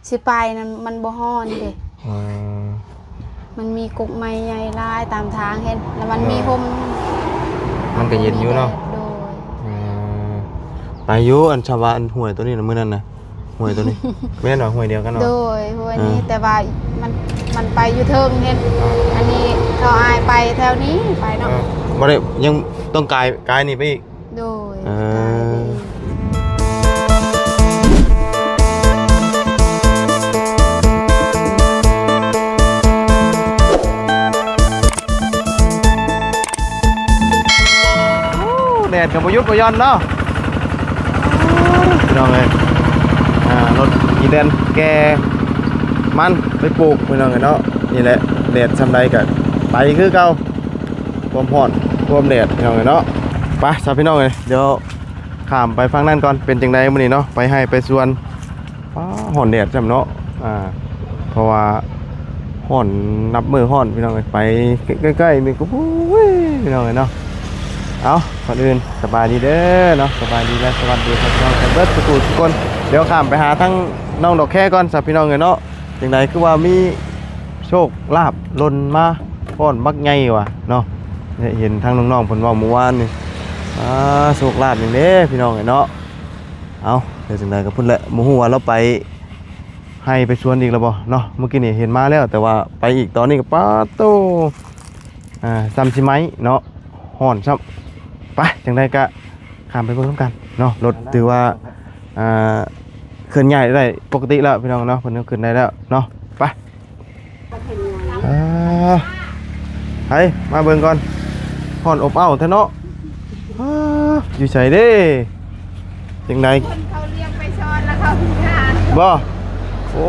ຊິໄປນັ້ນມັນບໍ່ຮ້ອນເດ້. ອືມ ມັນມີກົກໄມ້ໃຫຍ່ຫຼາຍຕາມທາງເຫັນ ແລ້ວມັນມີ ໂດຍ ຮົ່ມ ມັນກໍເຢັນຢູ່ເນາະ. ໂດຍ ອືມ ໄປຢູ່ ອັນຊາວາ ອັນຫ້ວຍໂຕນີ້ນະ ມື້ນັ້ນນະ ຫ້ວຍໂຕນີ້ ແມ່ນບໍ່? ຫ້ວຍດຽວກັນບໍ່? ໂດຍ ຫ້ວຍນີ້ ເອີ ແຕ່ວ່າມັນ ມັນໄປຢູ່ເທິງເຫັນ. ອໍ ອັນນີ້ເຂົາອ້າຍໄປແຖວນີ້ໄປເນາະ. ເອີ ບໍ່ໄດ້ ຍັງຕ້ອງກາຍ ກາຍນີ້ໄປອີກ. ໂດຍ ເອີ ໂອ້ ແດດກໍບໍ່ຢຸດບໍ່ຢ່ອນເນາະ ພີ່ນ້ອງເອີຍ. ອ່າ ລົດອີແຕນແກ່ມັນໄປປູກ ພີ່ນ້ອງເອີຍເນາະ. ນີ້ແຫຼະ ແດດສ່ຳໃດກໍໄປຄືເກົ່າ ຄວາມຮ້ອນຄວາມແດດ ພີ່ນ້ອງເອີຍເນາະ. ໄປຊະ ພີ່ນ້ອງເອີຍ ດຽວ ຂ້າມໄປຝັ່ງນັ້ນກ່ອນ. ເປັນຈັ່ງໃດມື້ນີ້ເນາະ ໄປໄຮ່ໄປສວນ? ປ້າ ຮ້ອນແດດຊ້ຳເນາະ. ອ່າ ເພາະວ່າຮ້ອນ ນັບມື້ຮ້ອນ ພີ່ນ້ອງເອີຍ. ໄປໃກ້ໆນີ້ກໍ ໂອ້ຍ ພີ່ນ້ອງເອີຍເນາະ. ເອົ້າ ກ່ອນອື່ນສະບາຍດີເດີເນາະ ສະບາຍດີ ແລະ ສະຫວັດດີພີ່ນ້ອງກັນເບິດທຸກຜູ້ທຸກຄົນ. ດຽວຂ້າມໄປຫາທາງນ້ອງດອກແຄກ່ອນຊະ ພີ່ນ້ອງເອີຍເນາະ. ຈັ່ງໃດຄືວ່າມີໂຊກລາບຫຼົ່ນມາກ້ອນບັກໃຫຍ່ວ່າເນາະ. ເຫັນທາງນ້ອງໆເພິ່ນເວົ້າມື້ວານນີ້ ອ່າ ໂຊກລາບຫຍັງເດ້ ພີ່ນ້ອງເອີຍເນາະ. ເອົ້າ ແຕ່ຈັ່ງໃດກໍພຸ້ນແຫຼະ ບໍ່ຮູ້ວ່າລາວໄປໄຮ່ໄປສວນອີກແລ້ວບໍ່ເນາະ. ມື້ກີ້ນີ້ເຫັນມາແລ້ວ ແຕ່ວ່າໄປອີກຕອນນີ້ກໍ ປາດໂຕ ອ່າ ສ່ຳຊິໄໝ້ເນາະ ຮ້ອນຊ້ຳ. ໄປ ຈັ່ງໃດກໍຂ້າມໄປເບິ່ງນຳກັນເນາະ. ລົດຖືວ່າ ອ່າ ເຄື່ອນຍ້າຍໄດ້ປົກກະຕິແລ້ວ ພີ່ນ້ອງເນາະ ເພິ່ນເອົາຂຶ້ນໄດ້ແລ້ວເນາະ. ໄປ ອ່າ ໃຜມາເບິ່ງກ່ອນ. ຮ້ອນອົບເອົ້າແທ້ເນາະ. ອ່າ ຢູ່ໃສເດ້? ຈັ່ງໃດ? ຄົນເຂົາລ້ຽງໄປສອນແລ້ວເຂົາພິການ. ບໍ່? ໂອ້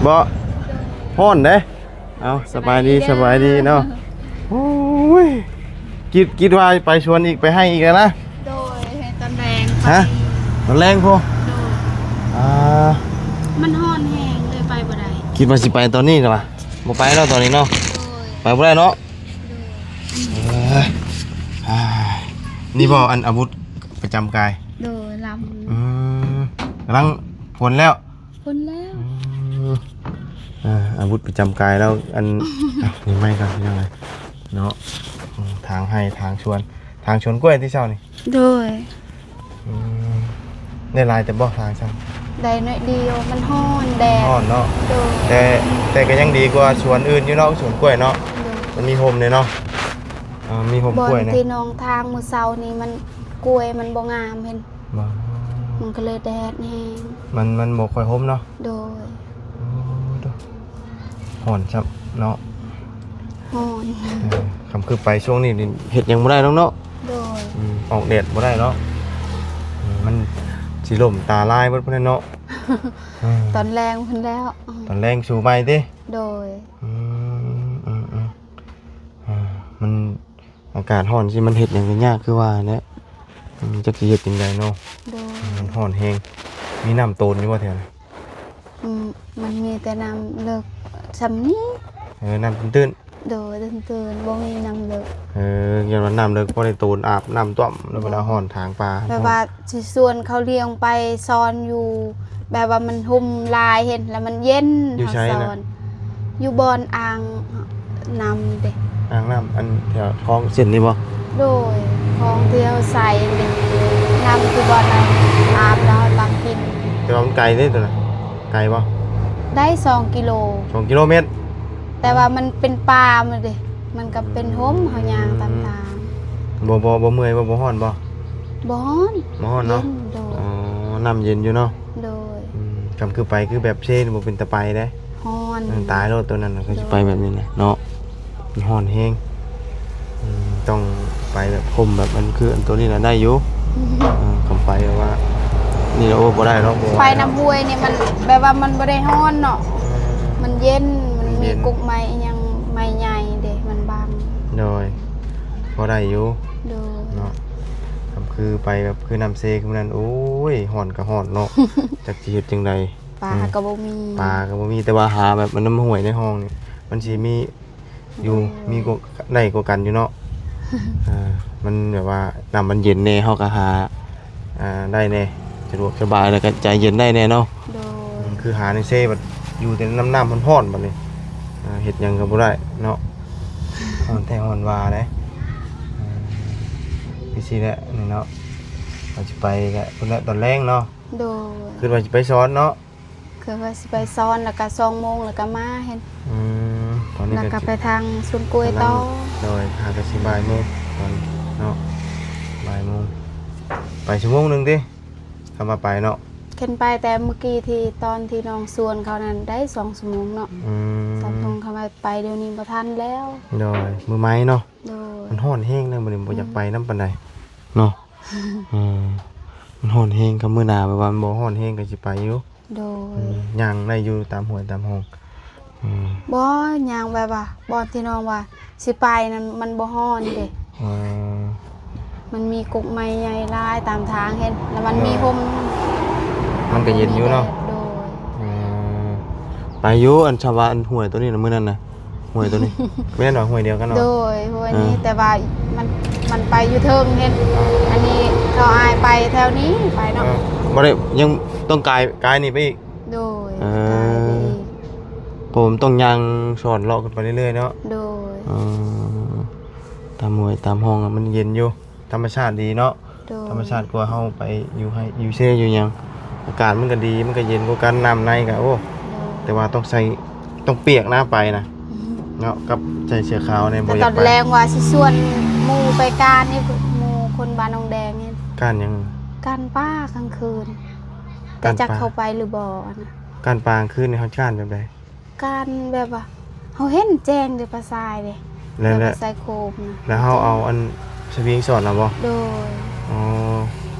ບໍ່? ຮ້ອນເດ້. ເອົ້າ ສະບາຍດີ ສະບາຍດີເນາະ. ໂອ້ຍ ຄິດ ຄິດວ່າໄປສວນອີກ ໄປໄຮ່ອີກແລ້ວນະ. ໂດຍ ໃຫ້ຕອນແລງ. ຮະ? ຕອນແລງພຸ້ນ? ໂດຍ. ອ່າ ມັນຮ້ອນແຮງເລີຍໄປບໍ່ໄດ້. ຄິດວ່າຊິໄປຕອນນີ້ແຫຼະວະ ບໍ່ໄປແລ້ວຕອນນີ້ເນາະ. ໂດຍ. ໄປບໍ່ໄດ້ເນາະ. ໂດຍ. ເອີ ອ່າ ນີ້ບໍ່ ອັນອາວຸດປະຈຳກາຍ? ໂດຍ ລຳ. ອືມ ກຳລັງຝົນແລ້ວ. ພົ້ນແລ້ວ. ອືມ ອ່າ ອາວຸດປະຈຳກາຍແລ້ວ ອັນ ອ່ະ ນີ້ໄມ້ກ່ອນ ພີ່ນ້ອງເອີຍເນາະ. ອືມ ທາງໄຮ່ທາງສວນ ທາງສວນກ້ວຍຕິເຊົ້ານີ້. ໂດຍ. ອືມ ໄດ້ຫຼາຍແຕ່ບໍ່ທາງຊັ້ນ? ໄດ້ໜ້ອຍດຽວ ມັນຮ້ອນແດດ. ຮ້ອນເນາະ. ໂດຍ. ແຕ່ ແຕ່ກໍຍັງດີກວ່າສວນອື່ນຢູ່ເນາະ ສວນກ້ວຍເນາະ. ໂດຍ. ມັນມີຮົ່ມເດ້ເນາະ. ເອີ ມີຮົ່ມກ້ວຍນະ. ບ່ອນທີ່ນ້ອງທາງມື້ເຊົ້ານີ້ ມັນ ກ້ວຍມັນບໍ່ງາມເຫັນ. ບໍ່ ມັນກໍເລີຍແດດແຮງ ມັນ ມັນບໍ່ຄ່ອຍຮົ່ມເນາະ. ໂດຍ. ໂອ້ ໂດ ຮ້ອນຊ້ຳເນາະ. ຮ້ອນ. ເອີ ຄຳຄືໄປຊ່ວງນີ້ນີ້ເຮັດຫຍັງບໍ່ໄດ້ດອກເນາະ. ໂດຍ. ອືມ ອອກແດດບໍ່ໄດ້ເນາະ. ອືມ ມັນຊິລົ້ມຕາລາຍເບິດພຸ້ນແຫຼະເນາະ. ເອີ ຕອນແລງພຸ້ນແລ້ວ. ຕອນແລງສູ້ໃໝ່ຕິ? ໂດຍ. ອືມ ອືມ ອືມ ອ່າ ມັນ ອາກາດຮ້ອນຊີ້ ມັນເຮັດຫຍັງກໍຍາກຄືວ່າແຫຼະ. ອືມ ຈັກຊິເຮັດຈັ່ງໃດເນາະ. ໂດຍ. ມັນຮ້ອນແຮງ. ມີນ້ຳໂຕນຢູ່ບໍ່ແຖວນັ້ນ? ອືມ ມັນມີແຕ່ນ້ຳເລິກຊ່ຳນີ້. ເອີ ນ້ຳຕື້ນໆ. ໂດຍ ຕື້ນໆ ບໍ່ມີນ້ຳເລິກ. ເອີ ຢ້ານວ່ານ້ຳເລິກ ພໍໄດ້ໂຕນອາບນ້ຳຖ້ວມ ແລ້ວເວລາຮ້ອນຖາງປາ. ແບບວ່າຊິຊວນເຂົາລ້ຽງໄປສອນຢູ່ ແບບວ່າມັນຮົ່ມຫຼາຍເຫັນ ແລ້ວມັນເຢັນ. ຢູ່ໃສນະ? ເຮົາສອນ ຢູ່ບ່ອນອ່າງນ້ຳນີ້ເດ້. ອ່າງນ້ຳ ອັນແຖວຄອງເສັ້ນນີ້ບໍ່? ໂດຍ. ຄອງທີ່ເຮົາໃສ່ນີ້ ນ້ຳທີ່ບ່ອນນັ້ນ ອາບແລ້ວເຮົາຕັກກິນ. ແຕ່ວ່າມັນໄກເດ້ຕົວນັ້ນ. ໄກບໍ່? ໄດ້ສອງກິໂລ. ສອງກິໂລແມັດ. ແຕ່ວ່າມັນເປັນປ່າໝົດເດ້ ມັນກໍເປັນຮົ່ມ ເຮົາຍ່າງຕາມທາງ. ບໍ່ ບໍ່ ບໍ່ເມື່ອຍບໍ່? ບໍ່ຮ້ອນບໍ່? ບໍ່ຮ້ອນ. ບໍ່ຮ້ອນເນາະ. ເຢັນ. ໂດຍ. ອໍ ນ້ຳເຢັນຢູ່ເນາະ. ໂດຍ. ອືມ ຄຳຄືໄປຄືແບບເຊນີ້ບໍ່ເປັນຕາໄປເດ້. ຮ້ອນ. ເອີ ຕາຍໂລດຕົວນັ້ນນະ. ໂດຍ. ຄືຊິໄປແບບນີ້ນະເນາະ ມັນຮ້ອນແຮງ. ອືມ ຕ້ອງໄປແບບຮົ່ມ ແບບມັນຄືອັນຕົວນີ້ນະໄດ້ຢູ່. ເອີ ຄຳໄປແບບວ່ານີ້ລະ ໂອ້ ບໍ່ໄດ້ເນາະ. ບໍ່ໄປນຳຫ້ວຍນີ້ມັນແບບວ່າມັນບໍ່ໄດ້ຮ້ອນເນາະ. ເອີ ມັນເຢັນ ມັນມີ ມັນເຢັນ ກົກໄມ້ອີຫຍັງ ໄມ້ໃຫຍ່ເດ້ ມັນບັງ. ໂດຍ. ພໍໄດ້ຢູ່. ໂດຍ. ເນາະ ຄຳຄືໄປແບບຄືນ້ຳເຊຄືນັ້ນ ໂອ້ຍ ຮ້ອນກໍຮ້ອນເນາະ. ຈັກຊິເຮັດຈັ່ງໃດ. ປາ ອືມ ກໍບໍ່ມີ ປາກໍບໍ່ມີ. ແຕ່ວ່າຫາແບບມັນນຳຫ້ວຍໃນຮ່ອງນີ້ ມັນຊິມີຢູ່ ໂດຍ ມີກວ່າ ໄດ້ກວ່າກັນຢູ່ເນາະ. ເອີ ມັນແບບວ່ານ້ຳມັນເຢັນແດ່ ເຮົາກໍຫາ ອ່າ ໄດ້ແດ່ ສະດວກສະບາຍ ແລ້ວກໍໃຈເຢັນໄດ້ແດ່ເນາະ. ໂດຍ. ຄືຫາໃນເຊບັດຢູ່ແຕ່ນຳນ້ຳຮ້ອນໆ ບັດນີ້ ອ່າ ເຮັດຫຍັງກໍບໍ່ໄດ້ເນາະ. ຮ້ອນແທ້ຮ້ອນວ່າເດ້. ອ່າ ຄືຊີ້ແຫຼະນີ້ເນາະ ວ່າຊິໄປແຫຼະ ພຸ້ນແຫຼະຕອນແລງເນາະ. ໂດຍ ຄິດວ່າຊິໄປສອນເນາະ. ຄືວ່າຊິໄປສອນ ແລ້ວກໍສອງໂມງ ແລ້ວກໍມາເຫັນ. ອືມ ຕອນນີ້ ແລ້ວກໍໄປທາງສວນກ້ວຍຕໍ່. ໂດຍ ຫາກໍຊິບ່າຍໂມງຕອນເນາະ ບ່າຍໂມງ ໄປຊົ່ວໂມງໜຶ່ງຕິ ຄຳວ່າໄປເນາະ. ຄັນໄປແຕ່ມື້ກີ້ທີ່ຕອນທີ່ນ້ອງຊວນເຂົານັ້ນໄດ້ສອງຊົ່ວໂມງເນາະ. ອືມ ສອງຊົ່ວໂມງ ຄຳວ່າໄປດຽວນີ້ບໍ່ທັນແລ້ວ. ໂດຍ ມື້ໃໝ່ເນາະ. ໂດຍ ມັນຮ້ອນແຮງເດ້ ມື້ນີ້ບໍ່ຢາກໄປນຳປານໃດເນາະ. ອືມ ມັນຮ້ອນແຮງ ຄັນມື້ໜ້າແບບວ່າມັນບໍ່ຮ້ອນແຮງກໍຊິໄປຢູ່. ໂດຍ ອືມ ຍ່າງໄດ້ຢູ່ຕາມຫ້ວຍຕາມຮ່ອງ. ອືມ ບໍ່ ຍ່າງແບບວ່າບ່ອນທີ່ນ້ອງວ່າຊິໄປນັ້ນມັນບໍ່ຮ້ອນເດ້. ອໍ ມັນມີກົກໄມ້ໃຫຍ່ຫຼາຍຕາມທາງເຫັນ ແລ້ວມັນມີ ໂດຍ ຮົ່ມ ມັນກໍເຢັນຢູ່ເນາະ. ໂດຍ ອືມ ໄປຢູ່ ອັນຊາວາ ອັນຫ້ວຍໂຕນີ້ນະ ມື້ນັ້ນນະ ຫ້ວຍໂຕນີ້ ແມ່ນບໍ່? ຫ້ວຍດຽວກັນເນາະ. ໂດຍ ຫ້ວຍນີ້ ເອີ ແຕ່ວ່າມັນ ມັນໄປຢູ່ເທິງເຫັນ. ອັນນີ້ເຂົາອ້າຍໄປແຖວນີ້ໄປເນາະ. ເອີ ບໍ່ໄດ້ ຍັງຕ້ອງກາຍ ກາຍນີ້ໄປອີກ. ໂດຍ ເອີ ກາຍໄປອີກ ເພາະມັນຕ້ອງຍ່າງສອນເລາະຂຶ້ນໄປເລື້ອຍໆເນາະ. ໂດຍ ເອີ ຕາມຫ້ວຍຕາມຮ່ອງມັນເຢັນຢູ່ ທຳມະຊາດດີເນາະ. ໂດຍ ທຳມະຊາດກວ່າເຮົາໄປຢູ່ໄຮ່ຢູ່ເຊຢູ່ຫຍັງ ອາກາດມັນກໍດີ ມັນກໍເຢັນກວ່າກັນ ນ້ຳໃນກໍ ໂອ້ ໂດຍ ແຕ່ວ່າຕ້ອງໃສ່ ຕ້ອງປຽກນະໄປນະ ອືມ ເນາະ ກັບໃສ່ເສື້ອຂາວນີ້ ແຕ່ ບໍ່ຢາກໄປ. ຕອນແລງວ່າຊິຊວນໝູ່ໄປການນີ້ ໝູ່ຄົນບ້ານໜອງແດງນີ້. ການຫຍັງ? ການປ່າກາງຄືນ ແຕ່ຈັກເຂົ້າໄປຫຼືບໍ່ນະ. ການປ່າກາງຄືນນີ້ເຮົາການແບບໃດ? ການແບບວ່າເຮົາເຫັນແຈ້ງເດ້ ປ່າຊາຍເດ້ ແລ້ວ ແລ້ວ ແບບວ່າໃສ່ໂຄມນະ ແລ້ວເຮົາເອົາອັນສະວິງສອດນະບໍ່? ໂດຍ ອໍ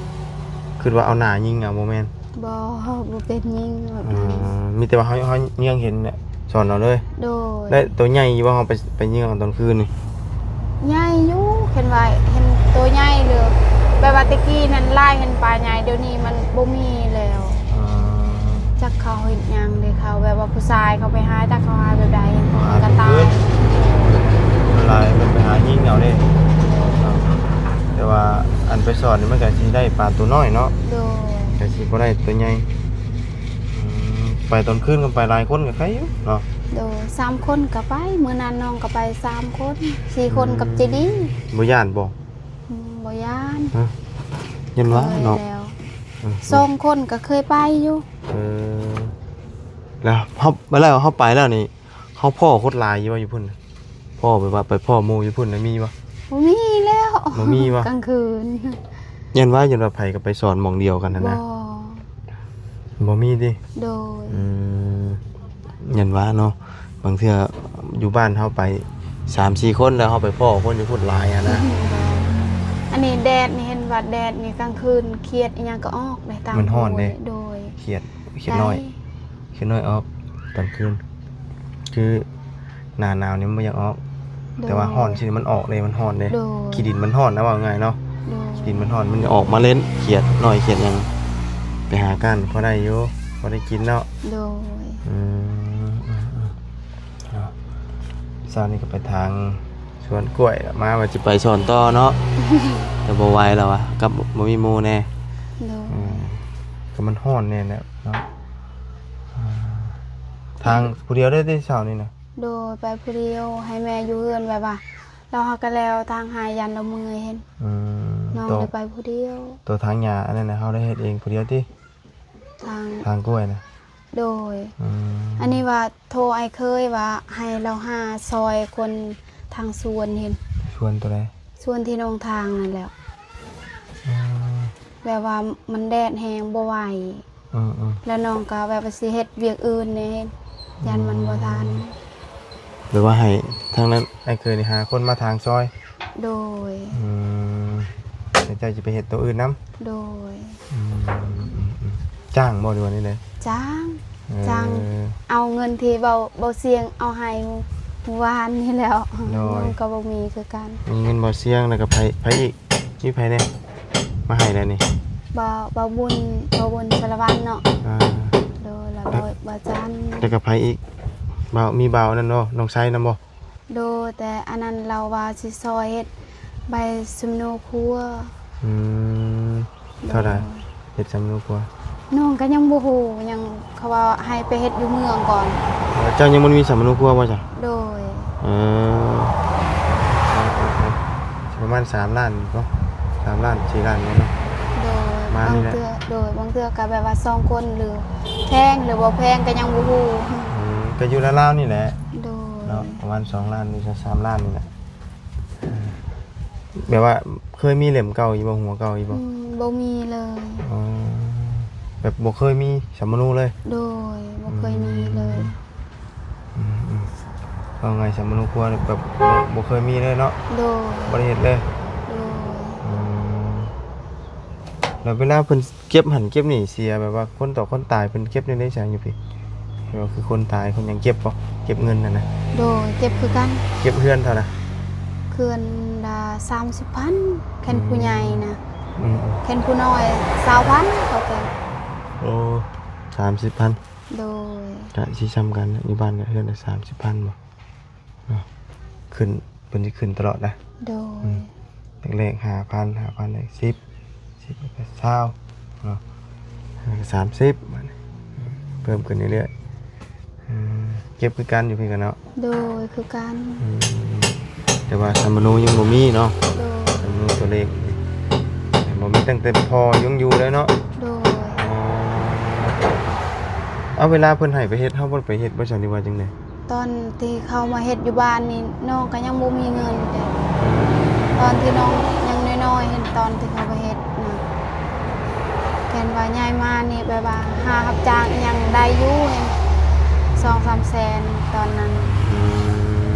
ຄິດວ່າເອົາໜ້າຍິງເອົາ ບໍ່ແມ່ນ? ບໍ່ ບໍ່ເປັນຍິງແບບນັ້ນ. ອໍ ມີແຕ່ວ່າເຮົາ ເຮົາຍິງເຫັນແຫຼະ ສອນເອົາເລີຍ. ໂດຍ ແລ້ວໂຕໃຫຍ່ຢູ່ບໍ່? ເຮົາໄປ ໄປຍິງເອົາຕອນຄືນນີ້ ໃຫຍ່ຢູ່ ເຫັນວ່າເຫັນໂຕໃຫຍ່ເລີຍ ແບບວ່າແຕ່ກີ້ນັ້ນຫຼາຍເຫັນປາໃຫຍ່ ດຽວນີ້ມັນບໍ່ມີແລ້ວ. ອໍ ຈັກເຂົາເຮັດຫຍັງເດ້ ເຂົາແບບວ່າຜູ້ຊາຍເຂົາໄປຫາ ຈັກເຂົາຫາແບບໃດ ມັນກໍຕາຍ. ສ່ວນຫຼາຍເພິ່ນໄປຫາຍິງເອົາເດ້ ແຕ່ວ່າອັນໄປສອນນີ້ມັນກໍຊິໄດ້ປາໂຕນ້ອຍເນາະ. ໂດຍ ກໍຊິບໍ່ໄດ້ໂຕໃຫຍ່. ອືມ ໄປຕອນຄືນກໍໄປຫຼາຍຄົນກໍໄຄຢູ່ເນາະ. ໂດຍ ສາມຄົນກໍໄປ ມື້ນັ້ນນ້ອງກໍໄປສາມຄົນ ສີ່ຄົນກັບເຈດີ. ອືມ ບໍ່ຢ້ານບໍ່? ອືມ ບໍ່ຢ້ານ. ຮະ? ຢ້ານວ່າເນາະ. ເອີ ສອງຄົນກໍເຄີຍໄປຢູ່. ເອີ ແລ້ວເຮົາ ແລ້ວເຮົາໄປແລ້ວນີ້ ເຮົາພໍ້ຄົນຫຼາຍຢູ່ບໍ່ຢູ່ພຸ້ນ? ພໍ້ແບບວ່າໄປພໍ້ໝູ່ຢູ່ພຸ້ນນະ ມີບໍ່? ບໍ່ມີແລ້ວ. ບໍ່ມີບໍ່? ກາງຄືນ ຢ້ານວ່າ ຢ້ານວ່າໃຜກໍໄປສອນໝ່ອງດຽວກັນຫັ້ນນະ. ບໍ່ ບໍ່ມີຕິ? ໂດຍ ອືມ ຢ້ານວ່າເນາະ ບາງເທື່ອຢູ່ບ້ານເຮົາໄປສາມສີ່ຄົນ ແລ້ວເຮົາໄປພໍ້ຄົນຢູ່ພຸ້ນຫຼາຍຫັ້ນນະ. ອັນນີ້ແດດນີ້ ເຫັນວ່າແດດນີ້ກາງຄືນຂຽດອີ່ຫຍັງກໍອອກເດ້ ຕາມ ມັນຮ້ອນເດ້. ໂດຍ ຂຽດ ຂຽດນ້ອຍ ຂຽດນ້ອຍອອກຕອນຄືນ ຄື ໜ້າໜາວນີ້ມັນບໍ່ຢາກອອກ. ໂດຍ ແຕ່ວ່າຮ້ອນຊີ້ມັນອອກເດ້ ມັນຮ້ອນເດ້. ໂດຍ ຂີ້ດິນມັນຮ້ອນນະ ເວົ້າງ່າຍເນາະ. ໂດຍ ຂີ້ດິນມັນຮ້ອນ ມັນອອກມາເຫຼັ້ນຂຽດນ້ອຍຂຽດຫຍັງ ໄປຫາກ້ານພໍໄດ້ຢູ່ ພໍໄດ້ກິນເນາະ. ໂດຍ ອືມ ເອົາ ເຊົ້ານີ້ກໍໄປທາງສວນກ້ວຍລະ ມາວ່າຊິໄປສອນຕໍ່ເນາະ ແຕ່ບໍ່ໄຫວແລ້ວວະ ກັບບໍ່ມີໝູ່ແດ່. ໂດຍ ອືມ ກໍມັນຮ້ອນແດ່ແຫຼະເນາະ. ອ່າ ທາງຜູ້ດຽວໄດ້ຕິເຊົ້ານີ້ນະ? ໂດຍ ໄປຜູ້ດຽວ ໃຫ້ແມ່ຢູ່ເຮືອນ ແບບວ່າລາວຫາກະແລ້ວທາງໃຫ້ ຢ້ານລາວເມື່ອຍເຫັນ. ອືມ ນ້ອງໄດ້ໄປຜູ້ດຽວ. ໂຕ ໂຕຖາງຫຍ້າອັນນັ້ນນະ ເຮົາໄດ້ເຮັດເອງຜູ້ດຽວຕິ? ທາງ ທາງກ້ວຍນະ? ໂດຍ ອືມ ອັນນີ້ວ່າໂທອ້າຍເຂີຍວ່າໃຫ້ລາວຫາຊ່ອຍຄົນທາງສວນເຫັນ. ສວນໂຕໃດ? ສວນທີ່ນ້ອງທາງນັ້ນແຫຼະ. ອືມ ແບບວ່າມັນແດດແຮງບໍ່ໄຫວ. ອືມໆ ແລ້ວນ້ອງກໍແບບວ່າຊິເຮັດວຽກອື່ນແດ່ ຢ້ານມັນບໍ່ທັນ. ອືມ ແບບວ່າໃຫ້ທາງນັ້ນອ້າຍເຂີຍນີ້ຫາຄົນມາຖາງຊ່ອຍ. ໂດຍ ອືມ ແລ້ວເຈົ້າຊິໄປເຮັດໂຕອື່ນນຳ. ໂດຍ ອືມ ຈ້າງບໍ່ ຫຼືວ່າແນວໃດ? ຈ້າງ. ເອີ ຈ້າງ ເອົາເງິນທີ່ເບົາ ເບົາຊຽງເອົາໃຫ້ມື້ວານນີ້ແຫຼະ. ໂດຍ ນ້ອງກໍບໍ່ມີຄືກັນ. ມີເງິນເບົາຊຽງ ແລ້ວກໍໃຜ ໃຜອີກ? ມີໃຜແດ່ມາໃຫ້ແລ້ວນີ້? ເບົາ ເບົາບຸນ ເບົາບຸນສາລະວັນເນາະ. ອ່າ ໂດຍ ແລ້ວ ແລ້ວ ເບົາ ເບົາຈັນ. ແລ້ວກໍໃຜອີກ? ເບົາ ມີເບົານັ້ນເນາະ ນ້ອງໄຊນຳບໍ່? ໂດຍ ແຕ່ອັນນັ້ນລາວວ່າຊິຊ່ອຍເຮັດໃບສຳເນົາຄົວ. ອືມ ໂດຍ ເທົ່າໃດ? ເຮັດສຳເນົາຄົວ ນ້ອງກໍຍັງບໍ່ຮູ້ ຍັງ ເຂົາວ່າໃຫ້ໄປເຮັດຢູ່ເມືອງກ່ອນ. ເອີ ເຈົ້າຍັງບໍ່ມີສຳມະໂນຄົວບໍ່ຊະ? ໂດຍ. ເອີ ເອີ ເອີ ເອີ ປະມານສາມລ້ານເນາະ ສາມລ້ານ ສີ່ລ້ານເນາະ. ໂດຍ. ປະມານນີ້ແຫຼະ. ບາງເທື່ອ ໂດຍ ບາງເທື່ອກໍແບບວ່າສອງຄົນ ຫຼືແພງ ຫຼືບໍ່ແພງກໍຍັງບໍ່ຮູ້. ອືມ ກໍຢູ່ລາວໆນີ້ແຫຼະ. ໂດຍ. ເນາະ ປະມານສອງລ້ານ ຫຼືສາມລ້ານນີ້ແຫຼະ. ແບບວ່າເຄີຍມີເຫຼັ້ມເກົ່າຢູ່ບໍ່? ຫົວເກົ່າຢູ່ບໍ່? ອືມ ບໍ່ມີເລີຍ. ອໍ ແບບບໍ່ເຄີຍມີສຳມະໂນເລີຍ? ໂດຍ ບໍ່ເຄີຍມີເລີຍ. ອືມ ອືມ ເວົ້າງ່າຍ ສຳມະໂນຄົວແບບບໍ່ ບໍ່ເຄີຍມີເລີຍເນາະ? ໂດຍ. ບໍ່ໄດ້ເຮັດເລີຍ? ໂດຍ. ອືມ ແລ້ວເວລາເພິ່ນ ເກັບຫັ້ນເກັບນີ້ ເສຍແບບວ່າຄົນຕອກຄົນຕາຍ ເພິ່ນເກັບແນວໃດຊະຢູ່ພີ້? ແບບວ່າຄືຄົນຕາຍຄົນຫຍັງ ເກັບບໍ່? ເກັບເງິນຫັ້ນນະ? ໂດຍ ເກັບຄືກັນ. ເກັບເຮືອນເທົ່າໃດ? ເຮືອນລະສາມສິບພັນ ຄັນຜູ້ໃຫຍ່ນະ. ອືມ ອືມ ຄັນຜູ້ນ້ອຍຊາວພັນ ເຂົາເກັບ. ໂອ້ ສາມສິບພັນ. ໂດຍ. ກະຊິຊ່ຳກັນນະ ຢູ່ບ້ານກະເຮືອນລະສາມສິບພັນບໍ່? ເນາະ ຂຶ້ນ ເພິ່ນຊິຂຶ້ນຕະຫຼອດນະ. ໂດຍ. ອືມ ແລກໆ ຫ້າພັນ ຫ້າພັນ ແລກສິບ ສິບ ແລ້ວກໍຊາວເນາະ ແລ້ວກໍສາມສິບ ບາດນີ້ ເພີ່ມຂຶ້ນເລື້ອຍໆ. ເອີ ເກັບຄືກັນຢູ່ພີ້ກະເນາະ? ໂດຍ ຄືກັນ. ອືມ ແຕ່ວ່າສຳມະໂນຍັງບໍ່ມີເນາະ? ໂດຍ. ສຳມະໂນຕົວເລກຍັງບໍ່ມີ ຕັ້ງແຕ່ພໍ່ຍັງຢູ່ເລີຍເນາະ? ໂດຍ. ອໍ ເອົາ ເວລາເພິ່ນໃຫ້ໄປເຮັດ ເຮົາບໍ່ໄດ້ໄປເຮັດບໍ່ຊະ ຫຼືວ່າຈັ່ງໃດ? ຕອນທີ່ເຂົາມາເຮັດຢູ່ບ້ານນີ້ ນ້ອງກໍຍັງບໍ່ມີເງິນເດ້. ອືມ ຕອນທີ່ນ້ອງຍັງນ້ອຍໆ ເຫັນຕອນທີ່ເຂົາມາເຮັດນະ ແຕ່ວ່າໃຫຍ່ມານີ້ແບບວ່າຫາຮັບຈ້າງອີ່ຫຍັງໄດ້ຢູ່ ສອງສາມແສນຕອນນັ້ນ. ອືມ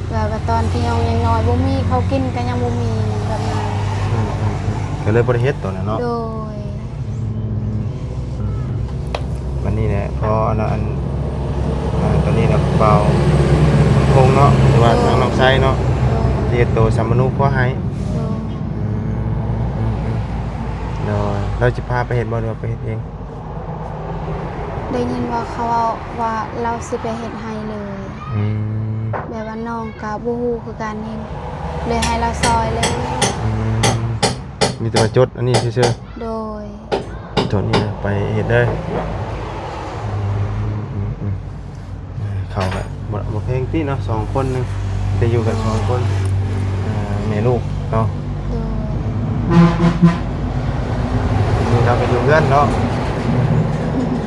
ແບບວ່າຕອນທີ່ນ້ອງຍັງນ້ອຍ ບໍ່ມີເຂົ້າກິນກໍຍັງບໍ່ມີແບບນັ້ນ. ອືມ ອືມ ອືມ ກໍເລີຍບໍ່ໄດ້ເຮັດຕອນນັ້ນເນາະ? ໂດຍ. ອືມ ອືມ ອືມ ບັດນີ້ແຫຼະ ພໍອັນ ອັນ ອາ ຕອນນີ້ນະ ບ່າວພົງເນາະ ຫຼືວ່າ ໂດຍ ທາງນ້ອງໄຊເນາະ ໂດຍ ຊິເຮັດໂຕສຳມະໂນຄົວໃຫ້. ໂດຍ. ອືມ ອືມ ອືມ ໂດຍ. ລາວຊິພາໄປເຮັດບໍ່ ຫຼືວ່າໄປເຮັດເອງ? ໄດ້ຍິນວ່າເຂົາເວົ້າວ່າລາວຊິໄປເຮັດໃຫ້ເລີຍ. ອືມ ແບບວ່ານ້ອງກໍບໍ່ຮູ້ຄືກັນ ເຫັນ ເລີຍໃຫ້ລາວຊ່ອຍເລີຍ. ອືມ ມີແຕ່ວ່າຈົດອັນນີ້ຊື່ໆ. ໂດຍ. ໂຕນີ້ນະ ໄປເຮັດເດີ. ອືມ ອືມ ອືມ ເຂົ້າກະບໍ່ ບໍ່ແພງຕິເນາະ ສອງຄົນໜຶ່ງ ໄດ້ຢູ່ກັນສອງຄົນ ເອີ ແມ່ລູກເນາະ. ໂດຍ. ນີ້ລາວກໍຢູ່ເຮືອນເນາະ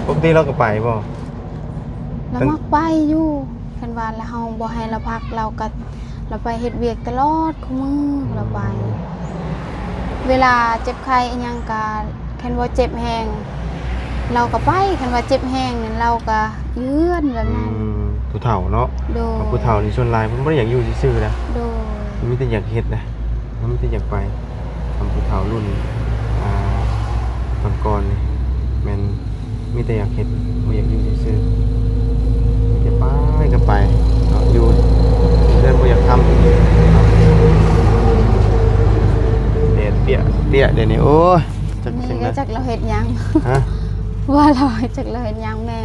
ປົກກະຕິລາວກໍໄປບໍ່? ລາວມັກໄປຢູ່ ຄັນວ່າລະເຮົາບໍ່ໃຫ້ລາວພັກ ລາວກໍ ລາວໄປເຮັດວຽກຕະຫຼອດ ຄູ່ມື້ລາວໄປ. ເວລາເຈັບໄຂ້ອີ່ຫຍັງກະ ຄັນວ່າເຈັບແຮງ ລາວກໍໄປ ຄັນວ່າເຈັບແຮງນັ້ນ ລາວກໍຢູ່ເຮືອນແບບນັ້ນ. ອືມ ຜູ້ເຖົ້າເນາະ? ໂດຍ. ຜູ້ເຖົ້ານີ້ສ່ວນຫຼາຍເພິ່ນບໍ່ໄດ້ຢາກຢູ່ຊື່ໆນະ. ໂດຍ. ມີແຕ່ຢາກເຮັດນະ ມີແຕ່ຢາກໄປ. ຄັນຜູ້ເຖົ້າລຸ້ນ ອ່າ ກ່ອນໆນີ້ ແມ່ນມີແຕ່ຢາກເຮັດ ບໍ່ຢາກຢູ່ຊື່ໆ ມີແຕ່ໄປກໍໄປເນາະ ຢູ່ເຮືອນບໍ່ຢາກທຳ. ແດດປຽກໆ ດຽວນີ້ ໂອ້ຍ ຈັກ ນີ້ກໍຈັກລາວເຮັດຫຍັງ. ຮະ? ວ່າລາວ ຈັກລາວເຮັດຫຍັງ ແມ່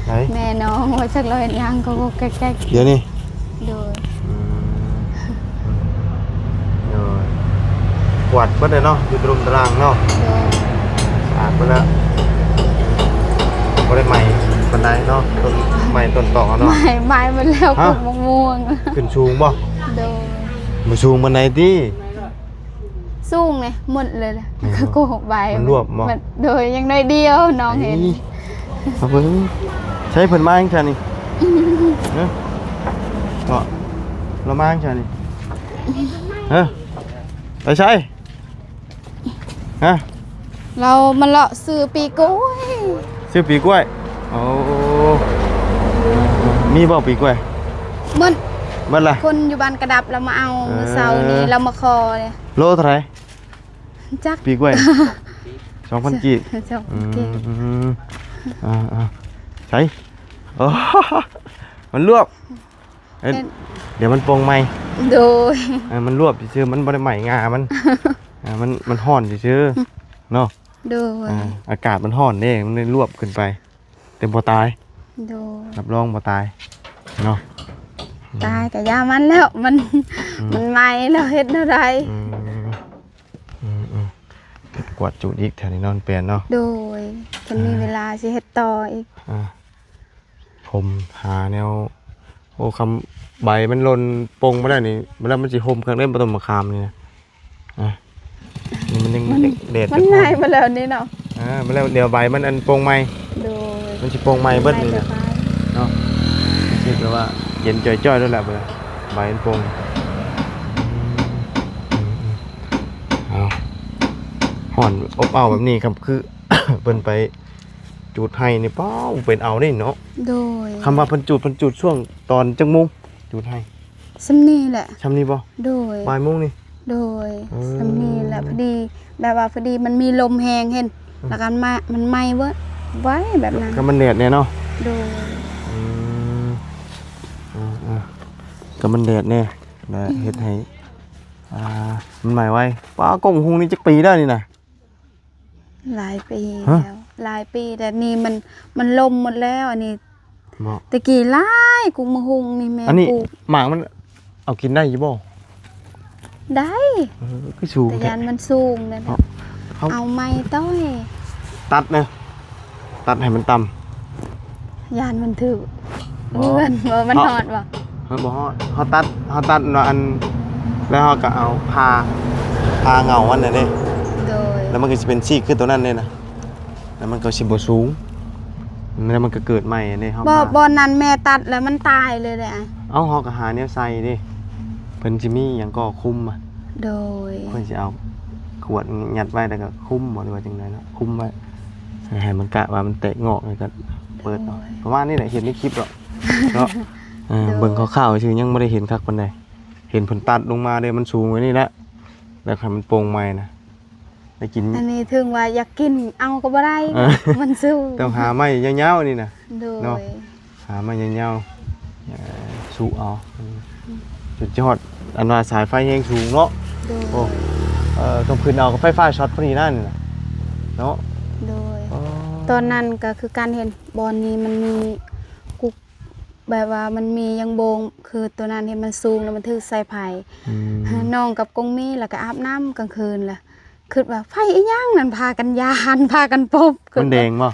ໃຜ? ແມ່ນ້ອງ ວ່າຈັກລາວເຮັດຫຍັງ ກໍແກກໆ ດຽວນີ້. ໂດຍ. ອືມ ໂດຍ. ກວາດເບິດເລີຍເນາະ ຢູ່ຕະລຸມຕະລ່າງເນາະ. ໂດຍ. ສະອາດເບິດແລ້ວ ບໍ່ໄດ້ໃໝ່ປານໃດເນາະ ຕົ້ນໄມ້ຕົ້ນຕອກເນາະ. ໃໝ່ ໃໝ່ໝົດແລ້ວ. ຮະ? ປູກໝາກມ່ວງ. ຂຶ້ນສູງບໍ່? ໂດຍ. ບໍ່ສູງປານໃດຕິ? ສູງເດ້ ໝົດເລີຍ ແມ່ນບໍ່? ກໍໂກກໃບ ມັນລວບບໍ່? ໂດຍ ຍັງໜ້ອຍດຽວ ນ້ອງເຫັນ. ເອີ ເອົາເບິ່ງ ໃສເພິ່ນມາຫຍັງຊັ້ນນີ້? ຮະ? ເນາະ ລາວມາຫຍັງຊັ້ນນີ້? ຮະ? ໄປໃສ? ຮະ? ລາວມາເລາະຊື້ປີກລ້ວຍ. ຊື້ປີກລ້ວຍ? ໂອ້ ມີບໍ່ປີກລ້ວຍ? ໝົດ ໝົດລະ. ຄົນຢູ່ບ້ານກະດັບລາວມາເອົາ ເອີ ມື້ເຊົ້ານີ້ ລາວມາຂໍເດ້. ໂລເທົ່າໃດ? ຈັກ ປີກລ້ວຍ ສອງພັນກີບ. ສອງພັນກີບ. ອືມ ອ່າໆ ໃສ? ໂອ້ ມັນລວບ. ເອີ ເຫັນ ດຽວມັນປົ່ງໃໝ່. ໂດຍ. ເອີ ມັນລວບຊື່ໆ ມັນບໍ່ໄດ້ໄໝ້ງ່າມັນ. ເອີ ມັນ ມັນຮ້ອນຊື່ໆເນາະ. ໂດຍ. ອາ ອາກາດມັນຮ້ອນເດ້ ມັນເລີຍລວບຂຶ້ນໄປ ແຕ່ບໍ່ຕາຍ. ໂດຍ. ຮັບຮອງບໍ່ຕາຍເນາະ. ຕາຍກະຢ່າມັນແລ້ວ ມັນ ອືມ ມັນໃໝ່ແລ້ວ ເຮັດແນວໃດ? ອືມ ອືມໆ. ກວດຈູດອີກແຖວນີ້ເນາະ ແປນເນາະ. ໂດຍ ຄັນມີເວລາຊິເຮັດຕໍ່ອີກ. ອ່າ ຫົ່ມຫາແນວ ໂອ້ ຄຳໃບມັນຫຼົ່ນປົງມາແລ້ວນີ້ ແລ້ວມັນຊິຫົ່ມຄັກເດ້ ປະຕົມມະຂາມນີ້ນະ. ອ່າ ນີ້ມັນຍັງ ມັນ ແດດ ມັນງ່າຍມາແລ້ວນີ້ເນາະ. ອ່າ ມາແລ້ວ ດຽວໃບມັນອັນປົງໃໝ່. ໂດຍ ມັນຊິປົງໃໝ່ເບິດນີ້ນະ ເນາະ. ຮູ້ສຶກແບບວ່າເຢັນຈ່ອຍໆໂລດລະ ໃບມັນປົງ. ເອົາ ຮ້ອນອົບອ້າວແບບນີ້ຄັບ ຄືເພິ່ນໄປຈູດໄຮ່ນີ້ ປ້າວ ເປັນເອົາເດ້ເນາະ. ໂດຍ ຄຳວ່າເພິ່ນຈູດ ເພິ່ນຈູດຊ່ວງຕອນຈັກໂມງ? ຈູດໄຮ່ ສ່ຳນີ້ແຫຼະ. ສ່ຳນີ້ບໍ່? ໂດຍ ບ່າຍໂມງນີ້. ໂດຍ ເອີ ສ່ຳນີ້ແຫຼະ ພໍດີ ແບບວ່າພໍດີມັນມີລົມແຮງເຫັນ ອືມ ແລ້ວກໍມາ ມັນໄໝ້ເວີ້ຍ ໄວແບບນັ້ນ ກໍມັນແດດແດ່ເນາະ. ໂດຍ ອືມ ເອີໆ ກໍມັນແດດແດ່ ແລະ ອືມ ເຮັດໃຫ້ ອ່າ ມັນໄໝ້ໄວ. ປ້າ ກົກຫຸ່ງນີ້ຈັກປີແລ້ວນີ້ນະ? ຫຼາຍປີ ຮະ ແລ້ວ ຫຼາຍປີ ແຕ່ນີ້ມັນ ມັນລົ້ມໝົດແລ້ວ ອັນນີ້. ບໍ່ ແຕ່ກີ້ຫຼາຍ ກົກໝາກຫຸ່ງນີ້ແມ່ ອັນນີ້ ປູກ ໝາກມັນເອົາກິນໄດ້ຢູ່ບໍ່? ໄດ້ ເອີ ຄືສູງ ແຕ່ ແທ້ ຢ້ານມັນສູງນັ້ນແຫຼະ. ເອົາ ເອົາໄມ້ຕ້ອຍ ຕັດເດີ ຕັດໃຫ້ມັນຕ່ຳ. ຢ້ານມັນຖືກ ບໍ່ ເຮືອນບໍ່ ມັນຮອດບໍ່? ເຮົາບໍ່ຮອດ ເຮົາຕັດ ເຮົາຕັດວ່າອັນ ແລ້ວເຮົາກໍເອົາຜ່າ ຜ່າເຫງົ້າມັນນະເດ້. ໂດຍ ແລ້ວມັນກໍຊິເປັນຊີກຄືຕົວນັ້ນເດ້ນະ ແລ້ວມັນກໍຊິບໍ່ສູງ ແລ້ວມັນກໍເກີດໃໝ່ເດ້. ເຮົາ ບໍ່ ບ່າ ບ່ອນນັ້ນແມ່ຕັດແລ້ວມັນຕາຍເລີຍເດ້. ເອົ້າ ເຮົາກໍຫາແນວໃສ່ເດ້ ເພິ່ນຊິມີຫຍັງກໍຄຸມອະ. ໂດຍ ເພິ່ນຊິເອົາຂວດຍັດໄວ້ ແລ້ວກໍຄຸມບໍ່ ຫຼືວ່າຈັ່ງໃດເນາະ ຄຸມໄວ້ ໃຫ້ມັນກະວ່າມັນແຕກງອກ ແລ້ວກໍເປີດເອົາ. ໂດຍ ປະມານນີ້ແຫຼະ ເຫັນໃນຄລິບດອກເນາະ. ເອີ ໂດຍ ເບິ່ງຄ່າວໆຊື່ ຍັງບໍ່ໄດ້ເຫັນຄັກປານໃດ. ເຫັນເພິ່ນຕັດລົງມາເດ້ ມັນສູງກວ່ານີ້ແຫຼະ ແລ້ວໃຫ້ມັນໂປ່ງໃໝ່ນະ ໄດ້ກິນ. ອັນນີ້ເຖິງວ່າຢາກກິນເອົາກໍບໍ່ໄດ້ ເອີ ມັນສູງ ຕ້ອງຫາໄມ້ຍາວໆນີ້ນະ. ໂດຍ ເນາະ ຫາໄມ້ຍາວໆ ເອີ ສູເອົາ ອືມ ຈົນຈະຮອດ ອັນວ່າສາຍໄຟແຮງສູງເນາະ. ໂດຍ ໂອ້ ເອີ ຕ້ອງຂຶ້ນເອົາ ໄຟຟ້າຊັອດພໍດີນັ້ນນະ ເນາະ. ໂດຍ ອໍ ຕອນນັ້ນກໍຄືກັນ ເຫັນບ່ອນນີ້ມັນມີກຸກ ແບບວ່າມັນມີຫຍັງໂບງ ຄືຕົວນັ້ນເຫັນມັນສູງ ແລ້ວມັນຖືກສາຍໄຟ. ອືມ ນ້ອງກັບກົງມີ ແລ້ວກໍອາບນ້ຳກາງຄືນ ແລ້ວຄິດວ່າໄຟອີ່ຫຍັງນັ້ນ ພາກັນຢ້ານ ພາກັນປົບ ມັນແດງບໍ່?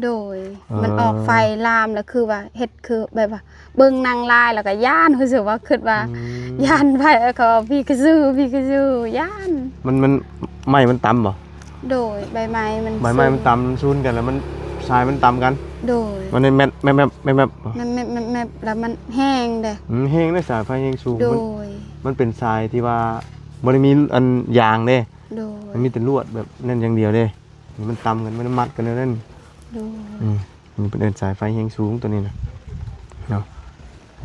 ໂດຍ ເອີ ມັນອອກໄຟລາມ ແລ້ວຄືວ່າເຮັດຄືແບບວ່າເບິ່ງໜັງລາຍ ແລ້ວກໍຢ້ານ ຮູ້ສຶກວ່າ ຄິດວ່າ ອືມ ຢ້ານໄຟ ເຂົາວ່າຜີກະສື ຜີກະສື ຢ້ານ. ມັນ ມັນ ໄມ້ມັນຕຳບໍ່? ໂດຍ ໃບໄມ້ມັນ ໃບໄມ້ມັນ ສູງ ຕຳ ມັນຊູນກັນ ແລ້ວມັນ ສາຍມັນຕຳກັນ. ໂດຍ ມັນແມັບໆໆໆ ແມັບໆໆ ແລ້ວມັນແຮງເດ້. ອືມ ແຮງເດ້ ສາຍໄຟແຮງສູງ. ໂດຍ ມັນ ມັນເປັນສາຍທີ່ວ່າບໍ່ໄດ້ມີອັນຢາງເດ້. ໂດຍ ມັນມີແຕ່ລວດແບບນັ້ນຢ່າງດຽວເດ້ ມັນຕຳກັນ ມັນມັດກັນແນວນັ້ນ. ໂດຍ ອືມ ມັນເປັນເອີ້ນສາຍໄຟແຮງສູງຕົວນີ້ນະ ເນາະ.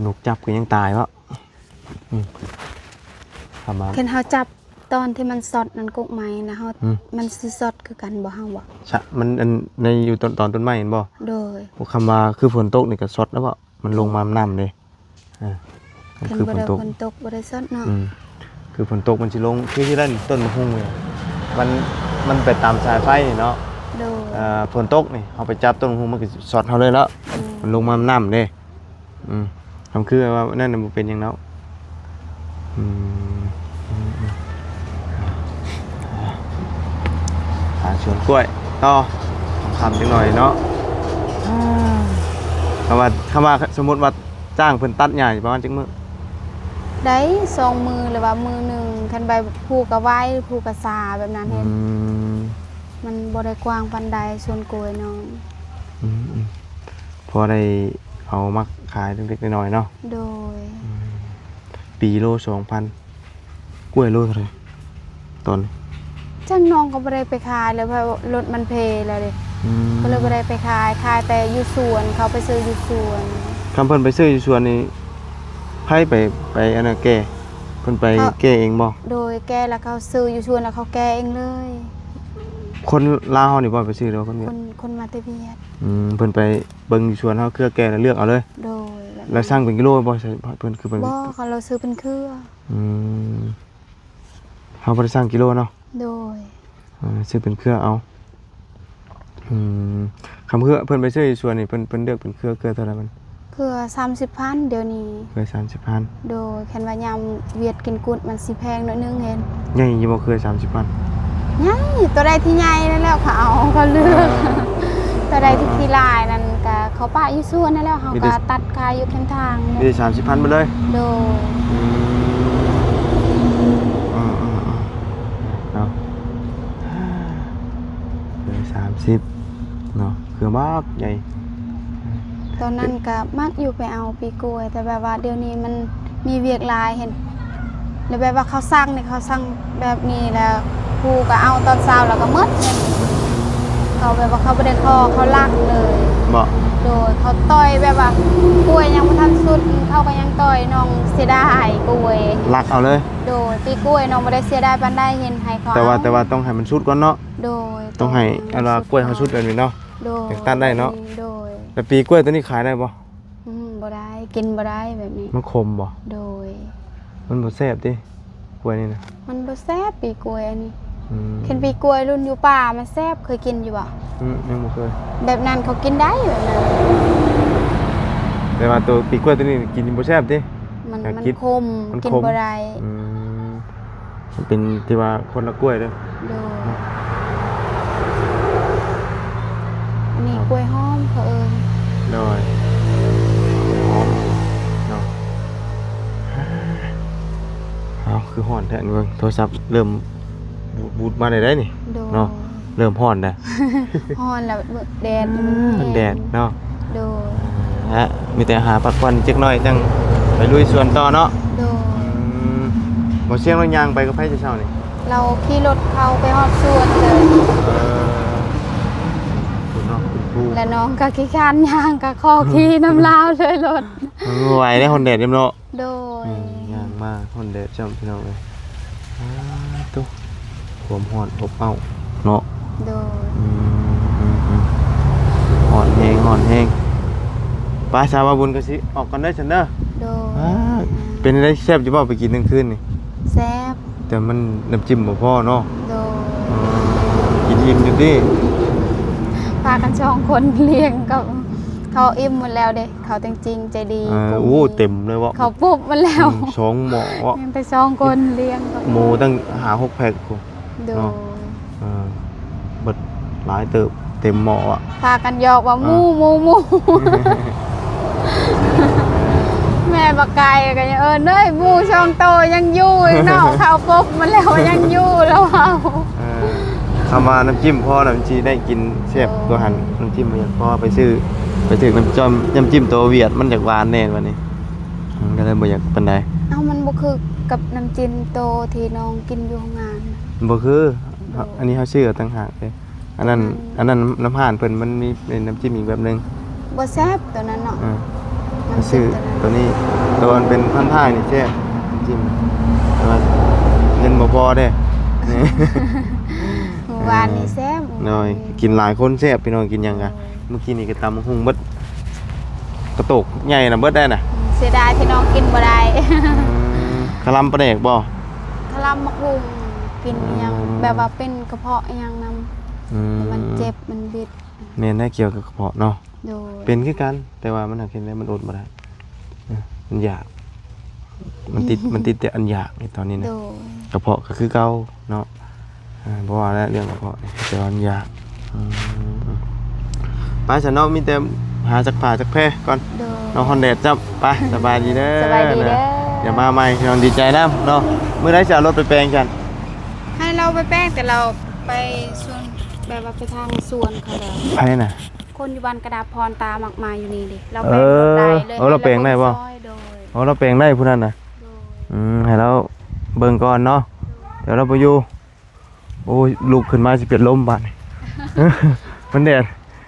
ນົກຈັບກໍຍັງຕາຍເນາະ. ອືມ ເອົາມາ ຄັນເຮົາຈັບຕອນທີ່ມັນຊັອດນັ້ນ ກົກໄມ້ນະ ເຮົາ ອືມ ມັນຊິຊັອດຄືກັນບໍ່ ເຮົາບໍ່? ຊະ ມັນອັນໃນຢູ່ຕອນ ຕອນຕົ້ນໄມ້ແມ່ນບໍ່? ໂດຍ ໂອ້ ຄຳວ່າຄືຝົນຕົກນີ້ກໍຊັອດແລ້ວເບາະ ມັນລົງມານຳເດ້. ອ່າ ຄັນ ຄື ບໍ່ໄດ້ຝົນຕົກ ຝົນຕົກບໍ່ໄດ້ຊັອດເນາະ. ອືມ ຄືຝົນຕົກມັນຊິລົງ ຄືທີ່ນັ້ນຕົ້ນໝາກຫຸ່ງນີ້ ມັນ ມັນໄປຕາມສາຍໄຟນີ້ເນາະ. ໂດຍ ເອີ ຝົນຕົກນີ້ ເຮົາໄປຈັບຕົ້ນໝາກຫຸ່ງ ມັນກໍຊັອດເຮົາເລີຍເນາະ. ອືມ ມັນລົງມານຳເດ້. ອືມ ຄຳຄືວ່ານັ້ນນະ ບໍ່ເປັນຫຍັງດອກ. ອືມ ອືມ ອືມ ຫາສວນກ້ວຍຕໍ່ ຄ່ຳຈັກໜ້ອຍເນາະ. ຄຳວ່າ ຄຳວ່າສົມມຸດວ່າຈ້າງເພິ່ນຕັດຫຍ້າປະມານຈັກມື້? ໄດ້ສອງມື້ ຫຼືວ່າມື້ໜຶ່ງ ຄັນໃບຜູ້ກະໄວ ຜູ້ກະຊ້າແບບນັ້ນເຫັນ. ອືມ ມັນບໍ່ໄດ້ກວ້າງປານໃດສວນກ້ວຍນ້ອງ. ອືມ ອືມ ພໍໄດ້ເອົາມາຂາຍເລັກໆນ້ອຍໆເນາະ. ໂດຍ ອືມ ປີໂລສອງພັນ ກ້ວຍໂລເທົ່າໃດຕອນນີ້? ຈັກ ນ້ອງກໍບໍ່ໄດ້ໄປຂາຍແລ້ວ ເພາະລົດມັນເພແລ້ວເດ້. ອືມ ກໍເລີຍບໍ່ໄດ້ໄປຂາຍ ຂາຍແຕ່ຢູ່ສວນ ເຂົາໄປຊື້ຢູ່ສວນ. ຄັນເພິ່ນໄປຊື້ຢູ່ສວນນີ້ ໃຜໄປ ໄປອັນນັ້ນແກ່? ເພິ່ນໄປແກ່ເອງບໍ່? ໂດຍ ແກ່ແລ້ວເຂົາຊື້ຢູ່ສວນ ແລ້ວເຂົາແກ່ເອງເລີຍ. ຄົນລາວເຮົານີ້ບໍ່ໄປຊື້ ຫຼືວ່າຄົນຫວຽດ? ຄົນ ຄົນມາແຕ່ຫວຽດ. ອືມ ເພິ່ນໄປເບິ່ງຢູ່ສວນເຮົາ ເຄືອແກ່ແລ້ວເລືອກເອົາເລີຍ. ໂດຍ ແບບນັ້ນ. ແລ້ວສັ່ງເປັນກິໂລບໍ່? ເພິ່ນຄືເປັນ ບໍ່ ເຂົາລາວຊື້ເປັນເຄືອ. ອືມ ເຮົາບໍ່ໄດ້ສັ່ງກິໂລເນາະ. ໂດຍ ເອີ ຊື້ເປັນເຄືອເອົາ. ອືມ ຄຳເຄືອ ເພິ່ນໄປຊື້ຢູ່ສວນນີ້ ເພິ່ນ ເພິ່ນເລືອກເປັນເຄືອ ເຄືອເທົ່າໃດມັນ? ເຄືອສາມສິບພັນດຽວນີ້. ເຄືອສາມສິບພັນ. ໂດຍ ຄັນວ່າຍາມຫວຽດກິນກຸດມັນຊິແພງໜ້ອຍໜຶ່ງເຫັນ. ໃຫຍ່ຢູ່ບໍ່ເຄືອສາມສິບພັນ? ໃຫຍ່ ຕົວໃດທີ່ໃຫຍ່ນັ້ນແຫຼະເຂົາເອົາ ເຂົາເລືອກ ເອີ ຕົວໃດທີ່ຂີ້ຫຼາຍນັ້ນກະເຂົາປະຢູ່ສວນນັ້ນແຫຼະ ເຮົາກະຕັດຂາຍຢູ່ແຄມທາງ. ມີແຕ່ສາມສິບພັນເບິດເລີຍ? ໂດຍ. ອືມ ເອີໆໆ ເນາະ ເອີ ສາມສິບເນາະ ເຄືອບັກໃຫຍ່. ຕອນນັ້ນກະມັກຢູ່ໄປເອົາປີກລ້ວຍ ແຕ່ແບບວ່າດຽວນີ້ມັນມີວຽກຫຼາຍ ເຫັນ ແລ້ວແບບວ່າເຂົາສັ່ງນີ້ ເຂົາສັ່ງແບບນີ້ ແລ້ວຜູ້ກະເອົາຕອນເຊົ້າແລ້ວກະໝົດ. ເຂົາແບບວ່າເຂົາບໍ່ໄດ້ຂໍ ເຂົາລັກເລີຍ. ບໍ່? ໂດຍ ເຂົາຕ່ອຍແບບວ່າກ້ວຍຍັງບໍ່ທັນສຸກ ເຂົາກະຍັງຕ່ອຍ ນ້ອງເສຍດາຍກ້ວຍ ລັກເອົາເລີຍ. ໂດຍ ປີກລ້ວຍນ້ອງບໍ່ໄດ້ເສຍດາຍປານໃດ ເຫັນໃຫ້ເຂົາ ແຕ່ວ່າ ເອົາ ແຕ່ວ່າຕ້ອງໃຫ້ມັນສຸກກ່ອນເນາະ. ໂດຍ ຕ້ອງໃຫ້ ຕ້ອງໃຫ້ ອັນວ່າກ້ວຍເຮົາສຸກແບບນີ້ເນາະ. ໂດຍ ຈັ່ງຕັດໄດ້ເນາະ. ໂດຍ ແລ້ວປີກລ້ວຍໂຕນີ້ຂາຍໄດ້ບໍ່? ອືມ ບໍ່ໄດ້ ກິນບໍ່ໄດ້ແບບນີ້. ມັນຂົມບໍ່? ໂດຍ ມັນບໍ່ແຊບຕິ ກ້ວຍນີ້ນະ? ມັນບໍ່ແຊບປີກລ້ວຍອັນນີ້. ອືມ ຄັນປີກລ້ວຍລຸ້ນຢູ່ປ່າມັນແຊບ ເຄີຍກິນຢູ່ບໍ່? ອືມ ຍັງບໍ່ເຄີຍ. ແບບນັ້ນເຂົາກິນໄດ້ແບບນັ້ນ ແຕ່ວ່າໂຕປີກລ້ວຍໂຕນີ້ກິນບໍ່ແຊບຕິ? ມັນ ມັນ ມັນຂົມ ມັນ ກິນບໍ່ໄດ້. ອືມ ມັນເປັນທີ່ວ່າຄົນລະກ້ວຍເດີ. ໂດຍ ອັນນີ້ກ້ວຍຫອມເຂົາເອີ້ນ. ໂດຍ ຫອມເນາະ. ເອົາ ຄືຮ້ອນແທ້ ເບິ່ງໂທລະສັບເລີ່ມບູດໆມາໄດ້ໆນີ້. ໂດຍ ເນາະ. ເລີ່ມຮ້ອນແລ້ວ ຮ້ອນແລ້ວ ແດດ ມັນແດດເນາະ. ໂດຍ ເອົາລະ ມີແຕ່ຫາພັກຜ່ອນຈັກໜ້ອຍ ຈັ່ງໄປລຸຍສວນຕໍ່ເນາະ. ໂດຍ ອືມ ບໍ່ຊຽງລາວຍ່າງໄປກັບໃຜແຕ່ເຊົ້ານີ້? ລາວຂີ່ລົດເຂົ້າໄປຮອດສວນເລີຍ. ເອີ ເນາະ ແລະນ້ອງກະຂີ້ຄ້ານຍ່າງ ກະຂໍຂີ່ນຳລາວເລີຍລົດ. ເອີ ບໍ່ໄຫວເດ້ ຮ້ອນແດດເນາະ. ໂດຍ ອືມ ຍ່າງມາຮ້ອນແດດຊ້ຳ ພີ່ນ້ອງເອີຍ. ອ້າ ໂທ້ ຄວາມຮ້ອນອົບເອົ້າເນາະ. ໂດຍ ອືມ ອືມ ອືມ ຮ້ອນແຮງ ຮ້ອນແຮງ. ໄປ ສາວບ່າວບຸນກະຊິອອກກ່ອນເດີຊັ້ນເດີ. ໂດຍ ອ້າ ເປັນຈັ່ງໃດ ແຊບຢູ່ບໍ່ ໄປກິນກາງຄືນນີ້? ແຊບ ແຕ່ມັນນ້ຳຈິ້ມບໍ່ພໍເນາະ. ໂດຍ ອືມ ກິນອີ່ມຢູ່ຕິ? ພາກັນສອງຄົນລ້ຽງ ເຂົາ ເຂົາອີ່ມໝົດແລ້ວເດ້. ເຂົາຈັ່ງຈິງໃຈດີ. ເອີ ໂອ້ ເຕັມເລີຍເວາະ ເຂົາປຸບມາແລ້ວ. ອືມ ສອງໝໍ້ເວາະ ຍັງແຕ່ສອງຄົນລ້ຽງ ໝູຕັ້ງຫ້າຫົກແພັກພຸ້ນ. ໂດຍ ເນາະ ເອີ ເບິດຫຼາຍເຕີບ ເຕັມໝໍ້ອະ. ພາກັນຫຍອກວ່າ ເອີ ໝູ ໝູ ໝູ. ແມ່ບັກໄກ່ກະຍັງເອີ້ນເລີຍ ໝູສອງໂຕຍັງຢູ່ເນາະ. ເຂົາປົບມາແລ້ວວ່າຍັງຢູ່ ລາວເວົ້າ. ເອີ ຄຳວ່ານ້ຳຈິ້ມພໍລະມັນຊິໄດ້ກິນແຊບກວ່າຫັ້ນ. ໂດຍ ນ້ຳຈິ້ມບໍ່ຢາກພໍ ໄປຊື້ ໄປຊື້ນ້ຳຈິ້ມ ນ້ຳຈິ້ມໂຕຫວຽດ ມັນຢາກຫວານແດ່ບັດນີ້. ອືມ ກະເລີຍບໍ່ຢາກປານໃດ. ເອົ້າ ມັນບໍ່ຄືກັບນ້ຳຈິ້ມໂຕທີ່ນ້ອງກິນຢູ່ໂຮງງານ. ບໍ່ຄື. ໂດຍ ອັນນີ້ເຮົາຊື້ເອົາຕ່າງຫາກເດ້. ອັນນັ້ນ ອືມ ອັນນັ້ນນ້ຳຮ້ານເພິ່ນມັນມີເປັນນ້ຳຈິ້ມອີກແບບໜຶ່ງ ບໍ່ແຊບໂຕນັ້ນເນາະ. ເອີ ນ້ຳຈິ້ມ ຊື້ໂຕນັ້ນ ໂຕນີ້ ໂຕອັນເປັນພັນທ້າຍນີ້ແຊບ ນ້ຳຈິ້ມ ແຕ່ວ່າເງິນບໍ່ພໍເດ້. ມື້ວານນີ້ແຊບ. ໂດຍ ກິນຫຼາຍຄົນແຊບ ພີ່ນ້ອງ ກິນຫຍັງກະ ໂດຍ ມື້ກີ້ນີ້ກະຕຳບັກຫຸ່ງເບິດ ກະໂຕກໃຫຍ່ນະ ເບິດໄດ້ນະ. ອືມ ເສຍດາຍທີ່ນ້ອງກິນບໍ່ໄດ້. ອືມ ຄະລຳປາແດກບໍ່? ຄະລຳບັກຫຸ່ງ ກິນຫຍັງ ອືມ ແບບວ່າເປັນກະເພາະອີ່ຫຍັງນຳ. ອືມ ມັນເຈັບ ມັນບິດ. ແມ່ນແຫຼະ ກ່ຽວກັບກະເພາະເນາະ. ໂດຍ ເປັນຄືກັນ ແຕ່ວ່າມັນຫາກເຮັດແນວ ມັນອົດບໍ່ໄດ້ ເອີ ມັນຢາກ ມັນຕິດ ມັນຕິດແຕ່ອັນຢາກໃນຕອນນີ້ນະ. ໂດຍ ກະເພາະກະຄືເກົ່າເນາະ. ເອີ ບໍ່ວ່າແລ້ວເລື່ອງກະເພາະ ແຕ່ວ່າມັນຢາກ. ອືມ ໄປຊັ້ນເນາະ ມີແຕ່ຫາຊັກຜ້າຊັກແພກ່ອນ. ໂດຍ ເນາະ ຮ້ອນແດດຈ້ຳ. ໄປ ສະບາຍດີເດີ. ສະບາຍດີເດີ. ດຽວມາໃໝ່ ພີ່ນ້ອງ ດີໃຈນຳເນາະ. ມື້ໃດຊິເອົາລົດໄປແປງຊັ້ນ? ໃຫ້ລາວໄປແປງ ແຕ່ລາວໄປສວນ ແບບວ່າໄປທາງສວນເຂົາແລ້ວ. ໃຜນະ? ຄົນຢູ່ບ້ານກະດາບພອນ ຕາມັກມາຢູ່ນີ້ເດ້. ລາວແປງລົດໄດ້ເລີຍ. ເອີ ລາວແປງໄດ້ບໍ່? ໂດຍ ອໍ ລາວແປງໄດ້ຜູ້ນັ້ນນະ. ໂດຍ ອືມ ໃຫ້ລາວເບິ່ງກ່ອນເນາະ. ໂດຍ ດຽວລາວບໍ່ຢູ່. ໂອ້ຍ ລຸກຂຶ້ນມາຊິເປັນລົມບາດນີ້ ມັນແດດ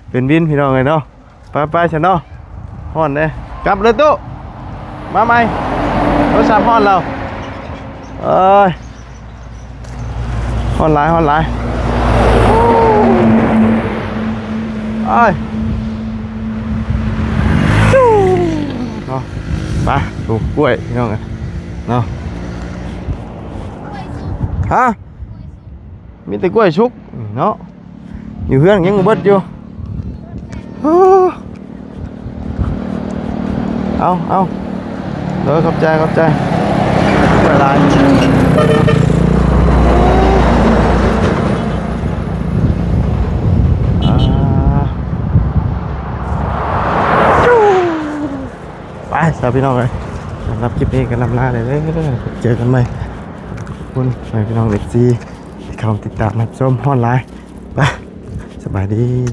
ເປັນວິນ ພີ່ນ້ອງເອີຍເນາະ. ໄປໆ ຊັ້ນເນາະ. ຮ້ອນເດ້ ກັບເລີຍຕູ້ ມາໃໝ່ ໂທລະສັບຮ້ອນແລ້ວ. ເອີຍ ຮ້ອນຫຼາຍ ຮ້ອນຫຼາຍ. ໂອ້ຍ ເນາະ ໄປ ປູກກ້ວຍ ພີ່ນ້ອງເອີຍເນາະ. ຮະ? ມີແຕ່ກ້ວຍສຸກເນາະ ຢູ່ເຮືອນຍັງບໍ່ເບິດຢູ່. ເອົາ ເອົາ ເອີ ຂອບໃຈ ຂອບໃຈ ກ້ວຍຫຼາຍ. ຊາວພີ່ນ້ອງເອີຍ ສຳລັບຄລິບນີ້ກໍລ່ຳລາເລີຍເດີ ເຈີກັນໃໝ່ ຂອບຄຸນໃຫ້ພີ່ນ້ອງເອັຟຊີ ທີ່ເຂົ້າຕິດຕາມຮັບຊົມຮອດຫຼາຍ ໄປ ສະບາຍດີ.